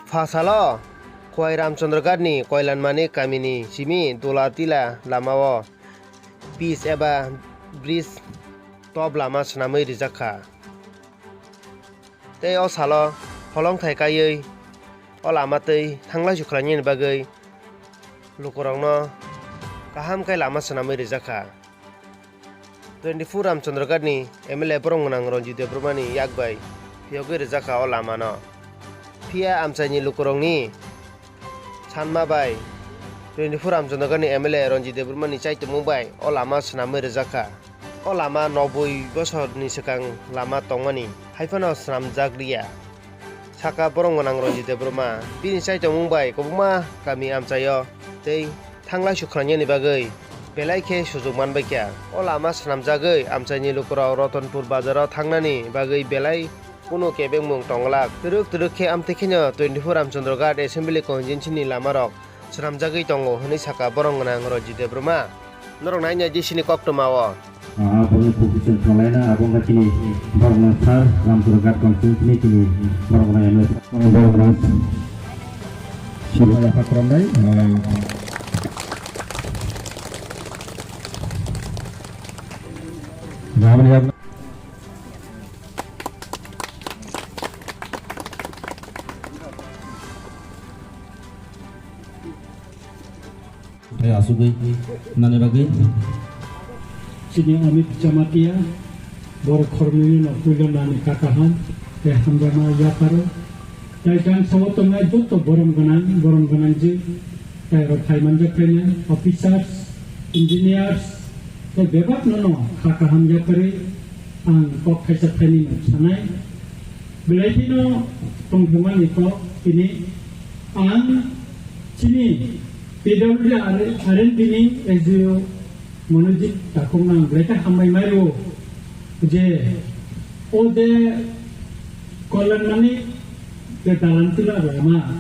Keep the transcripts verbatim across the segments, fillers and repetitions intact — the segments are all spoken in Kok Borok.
Pha salo Khowai Ramchandraghat ni Koilanmani kamini simi Dolatila lamao pitch eba bridge top lama swnamwi rijak kha. Tei o salo holongthai kaiwi o lama twi thanglai sukhlainani bagwi lukurokno kaham khe lama swnamwi rijak kha. Twenty four Ramchandraghat ni M L A borok gwnang Ranjit Debbarma ni yak bai phiyogwi rijak kha o lama no. Phiya amchaini lukurokni sanma bai twenty four Ramchandraghat ni M L A Ranjit Debbarma ni chaitomung bai o lama swnamwi rijak kha. O lama noboi bosor ni swkang lama tongmani hai phano swnamjak liya. Saka borok gwnang Ranjit Debbarma bini chaitomung bai kwbangma kami amchaio tei thanglai sukhlainani bagwi belai khe sujuk manbai kha. O lama swnamjagwi amchaini lukurok Ratanpur bazaro thangnani bagwi belai kunu kebengmung tongglak. Twrwk twrwk khe amtwi kheno twenty four Ramchandraghat Assembly Constituency ni lamarok swnamjagwi tongo, hwnwi saka borok gwnang Ranjit Debbarma. Norok naina D C ni koktwma o. Ah, aboni position thanglaina, abo wngkha chini borokno sir, Ramchandraghat constituency ni chini borokno M L A. Borokno sir. Sibai hakrambai, ah. Ramani Tei asugwi nani bagwi. Chini Amit Jamatia, borok khoroknwino puila nani kha kaham tei hamjakma yaparo. Tei gang sao tongnai joto borom gwnang, borom gwnang je, tei aro phai manjak phainai officers, engineers, tei bebak nono kha kaham yaparwi ang kok thaisa thainwi no sanai. Belai kheno tongthokmani kok tini ang chini P W D R, R and D ni S D O Monojit Takhukno ang belai khe hambai mai rwo je o je Kolyanmani je dalan tila rwma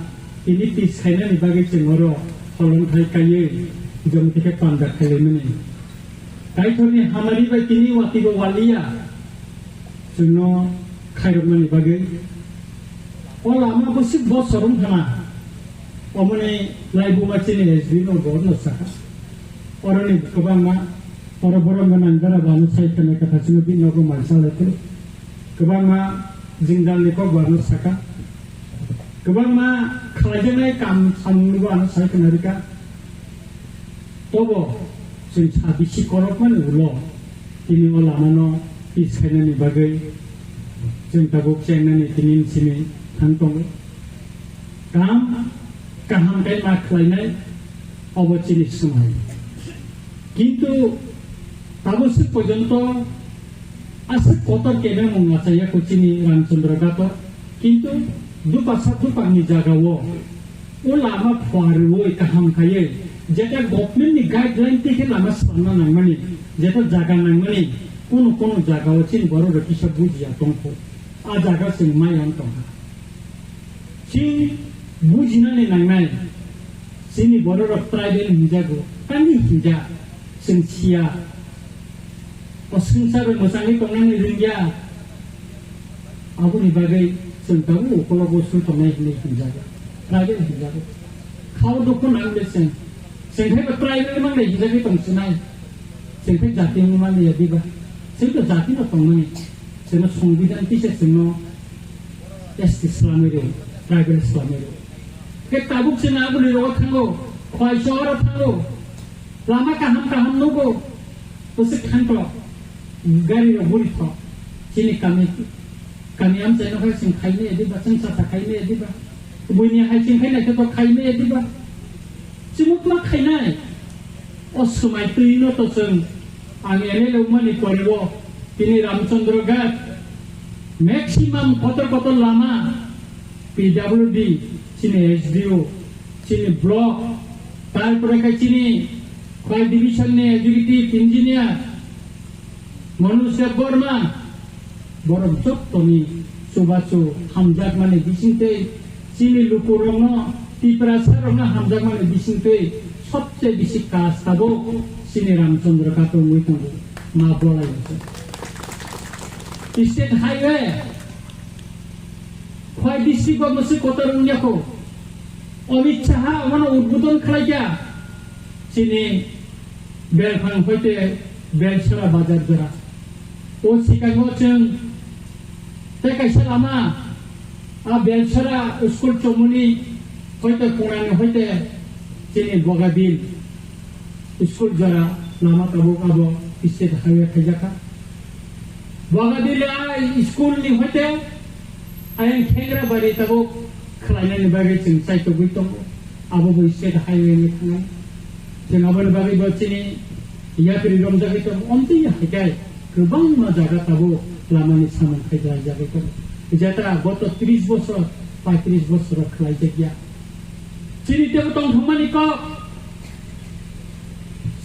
tini tis khainani bagwi chwng oro holongthai kaiwi jom khe panjak khailai mani. Kaitorni hamari bai tini watwi bo waliya chwngno khairokmani bagwi. O lama bwswk bo sorom thana. Omoni laibuma chini S D no bo no saka. Oroni kwbangma oro borok gwnang dara bano sai khana kha thasino bini nogo mansa lai khe. Kwbangma jingjalni kok bo ano saka. Kwbangma khlaijaknai kam samungni bo ano sai khana rika. Tobo chwng sa bisi korokmani ulo tini o lamano tis khainani bagwi chwng tabuk chengnani tini simi thang tongo. Kam kaham khe ma khlainai obo chini swmai. Kintu tabuk se porjonto aswk kotor kebengmung achaiya kho chini Ramchandra Gato. Kintu dupasa dupakni jagao o lama phuarwi kaham khaiwi jeta government ni guideline tei khe lama slamna nangmani, jeta jaga nangmani, kunu kunu jagao chini borok rok kisa bujiya tongkho. A jaga chwng mai ang tongkha. Chini bujinani nangnai, chini borok rok tribal hinjago, tamni hinjak, chwng siya. O swngchar bai mwchangwi tongnani rwngya. Aboni bagwi chwng tabuk ukologo swi tongnai hinwi hinjago. Tribal hinjago. Khao dukhu nang le chwng. Chwng khe bo tribal manle hinjagwi tong sinai. Chwng khe jati wngmani ya diba? Chwng to jati no tongnani. Chwngno songbidan kisa chwngno S T swlamwi rw, tribal swlamwi rw. Khe tabuk chwng aboni rogo thango, Khowai sohoro thango. Lama kaham kaham nugo, bwswk thangto, gari rok buri thok. Chini kami, kami amchai no khai chwng khaimaya diba, chwng sasa khaimaya diba. Buini hai chwng khai naikhe to khaimaya diba. Chimukma khainai. O swmai twi no to chwng ang M L A wngmani pore o tini Ramchandra Ghat maximum kotor kotor lama P W D, chini S D O, chini block, tarpore khe chini Khowai division ni executive engineer Manoj Debbarma, borok jottoni chubachu hamjakmani bisingtwi chini lukurokno, Tiprasarokno hamjakmani bisingtwi sobse bisi kaj tabuk chini Ramchandra Ghat wngwi tongo, ma bolai se. State highway Khowai district o mwswi kotor wngya kho, Amit Shah omono udbodon khlaikha chini Belphang hoite Belsora bazar jora. O sikango chwng tei kaisa lama a Belsora school chomoni hoite Punani hoite chini Bogadil school jora lama tabuk abo state highway khaijakha. Bogadil a school ni hoite ayang khengra bari tabuk khlainani bagwi chwng chaitogwi tongo. Abo bo state highway ni thangnai. Chwng aboni bagwi bo chini yapri romjagwi tongo. Omtwi ya hikai kwbangma jaga tabuk lamani samung khai khlaijagwi tongo. Jeta goto tris bosor, paitris bosor khlaijakya. Chini tebo tongthokmani kok.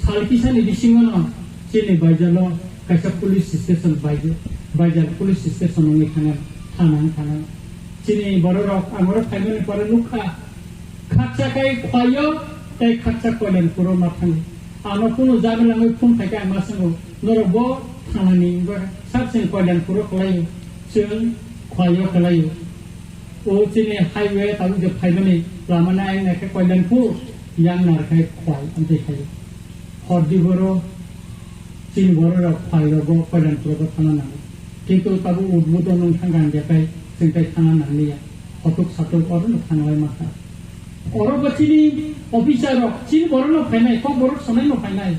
Sal kisani bisingono chini baijalo kaisa police station baija-, baijal police station wngwi thangano, thana wng thangano. Chini bororok ang oro phaimani pore nukha, khaksa khai Khwaio tei khaksa Koilanpuro ma thango. Ano kunu jaga langwi phone khaikhe ang ma swngo, norok bo thanani wngwi sab chwng Koilanpuro kwlaio, chwng Khwaio kwlaio. O chini highway tabuk je phaimani lama nai nai khe Koilanpur, yang nar khai Khwai amtwi khaio. Hordi boro chini bororok Khwai rogo Koilanpur rogo thangna nango. Kintu tabuk udbodon wng thangkha hingkhe tai chwng tai thangna nangliya. Hotuk satuk orono thanglai mankha. Oro bo chini officer rok chini borokno phainai, kok borok sonaino phainai.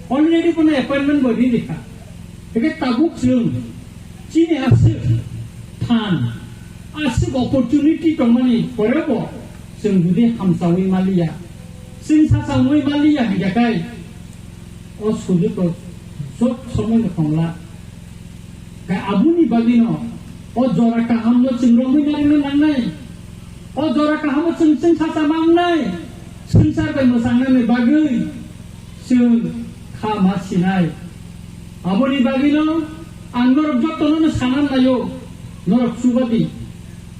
Already bono appointment bo ri rikha. Hingke tabuk chwng chini aswk phan, aswk opportunity tongmani porebo chwng jodi hamsawi maliya, chwng sasawi maliya hingke kai o sujugo job somoino tongla. Khe aboni bagwino o jora kahamno chwng romwi narwkna nangnai. O jora kahamno chwng chwng sacha mangnai. Swngchar bai mwchangnani bagwi chwng kha ma sinai. Aboni bagwino ang norok jotono sana naio. Norok chubadi.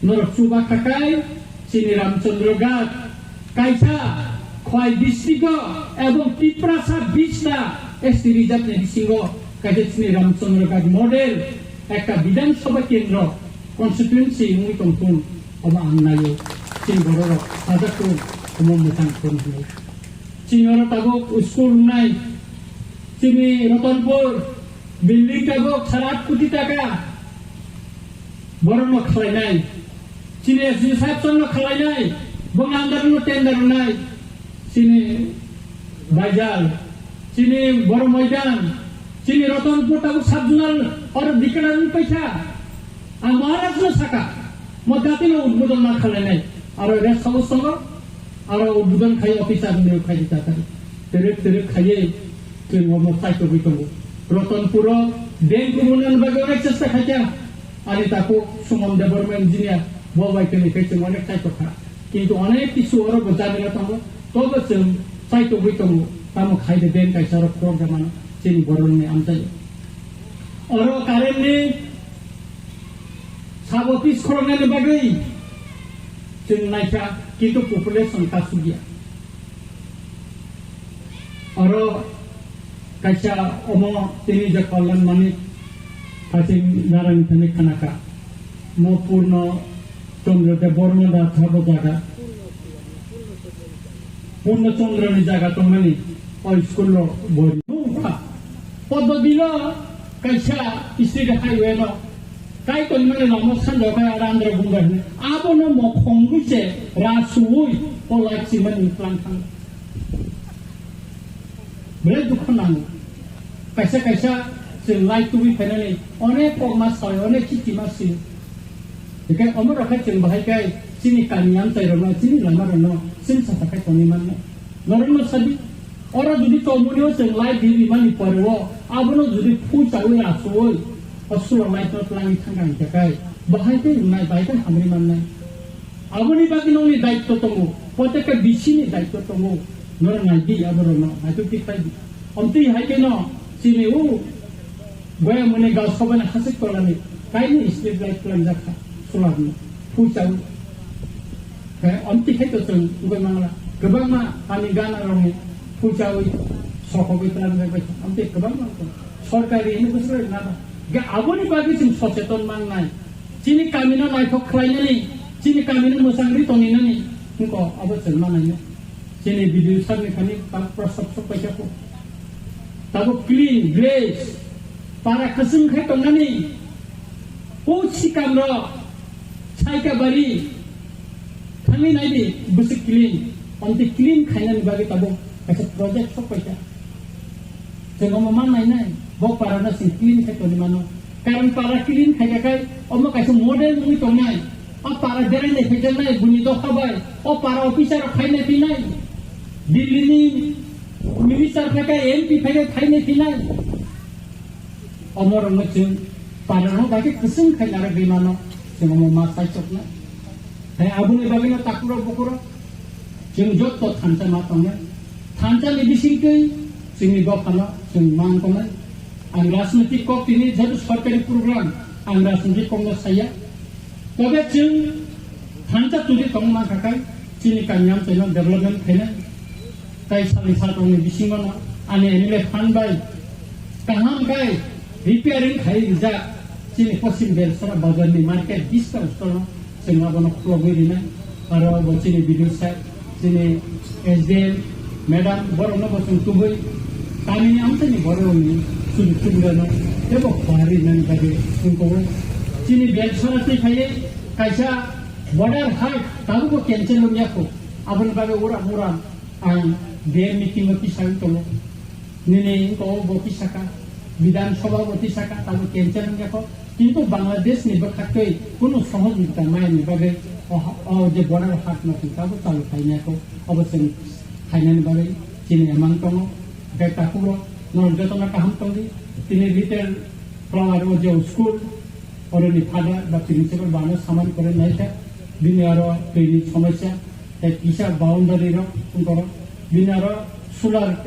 Norok chuba khakai chini Ramchandra Ghat kaisa Khwai district o ebong Tiprasa bista S T reserve ni bisingo kaisa chini Ramchandra Ghat model ekta Bidhan Sabha kendro constituency wngwi tongthung obo ang naio chini bororok sajak thung omo mwchang thung hinwi. Chini oro tabuk school wngnai chini Ratanpur building tabuk sara aat koti taka. Borokno khlainai. Chini S D O saheb chwngno khlainai. Bongni under no tender rwnai. Chini Baijal, chini Boro Moidan, chini Ratanpur tabuk sub-zonal oro declare wng paikha. Ang Maharaj no saka, mo dati no udbodon ma khlainai. Aro rest house tongo. Aro udbodon khai officer ni khai di tatari. Terek terek khaiye chwng omo chaitogwi tongo. Ratanpuro bank kubunan bagwi onek chesta khaikha. Ani takhuk Suman Debbarma engineer bo bai kene khai chwng onek chaitokha. Kintu onek kisu oro bo jamila tongo. Tobo chwng chaitogwi tongo. Tamo khaide bank kaisa oro program ano chini borokni amchaio. Oro current ni sub office khoroknani bagwi chwng naikha, kintu population kasugya. Oro kaisa omo tini je Kalyan Manik Hasing Narang thani khanaka. Mo Purno Chandra Debbarma da thabo jaga. Purno Chandra ni jaga tongmani o school lo bori. Nukha. Poddo dilo kaisa state highway no. Kaitormani lama sanja khe Randra Gunda hwnwi. Abono mokhong rwi se ra suwi o light chimani tlang thang. Belai dukhu nango. Kaisa kaisa chwng light tubui phainani onek kok ma soi, onek chiti ma sio. Hinkhe omo rok khe chwng bahai khe chini kami amchai rokno, chini lama rokno chwng sacha khe tongwi mannai. Norokno sadi, oro jodi tongmani o chwng light di rimani pore o, abono jodi phu chawi rasowi, o solar light no twlangwi thangkha hinkhe kai, bahai khe wngnai, bahai khe hamri mannai. Aboni bagwi nokni daitto tongo, prottekta bisini daitto tongo, norok nai di aborokno, naitugwi khlai di. Omtwi hai kheno chini o Boya muni gasoba ni hasik tola ni kaini street light twlangjak kha solar ni phu chawi. Khe omtwi khai to chwng wngwi mangla. Kwbangma ani gana rok ni phu chawi sokogwi twlangjak bai kha. Omtwi kwbangma wngkha. Sorkari ni bwswk na ba. Ge aboni bagwi chwng socheton mangnai. Chini kami no naithok khlainani, chini kami no mwchangwi tongninani. Wngkha abo chwng manai no. Chini B D O sir ni thani ta prosop sok paisa ko. Tabuk clean, village, para kwchwng khai tongnani. O sikam rok, saika bari, thangwi naidi, bwswk clean. Amtwi clean khainani bagwi tabuk kaisa project sok paisa. Chwng omo ma nainai, bo para no chwng clean khai tongwi mano. Karon para clean khai kha khai, omo kaisa model wngwi tongnai. O para berai nai phaijaknai, buini dopha bai, o para officer rok khai nai phinai. Delhi ni minister phai kha, M P phai kha, khai nai phinai. Omo rok no chwng para no bai khe kwchwng khai narwgwi mano, chwng omo ma sai choknai. Hai aboni bagwi no takhuk rok bukhuk rok, chwng joto thansa ma tongnai. Thansa ni bisingtwi chwngni dophano chwng mang tongnai. Ang rajnitik kok tini jehetu sorkari program, ang rajnitik kok no saya. Tobe chwng thansa tuli tong man kha khai chini kanyam chwng development khainai. Tai sali satongni bisingo no ani M L A fund bai kaham khai repairing khai rijak chini Poschim Belchara bazar ni market bista store no chwng abono khulogwi rinai. Aro bo chini B D O sir, chini S D M madam, borokno bo chwng tubui tamini amchaini borokni sujug subidano teibo khwari nani bagwi chwng kobo. Chini Belchara twi phaiwi kaisa border hut tabukbo cancel wngya kho. Aboni bagwi ura ura ang D M meeting o tisagwi tongo. Nini wngkha o bo tisaka, Bidhan Sabha bo tisaka, tabuk cancel wngya kho. Kintu Bangladesh ni bwkhaktwi kunu sohojogita mayani bagwi o, o je border hut no chwng tabuk chalu khainai kho, obo chwng khainani bagwi chini emang tongo. Hwnkhe takhuk rok norok jotono kaham tongdi. Tini retail flower o je school, oroni father ba principal bano samani kwrwi naikha. Bini aro twi ni somosya, tei kisa boundary rok wngkha, bini aro solar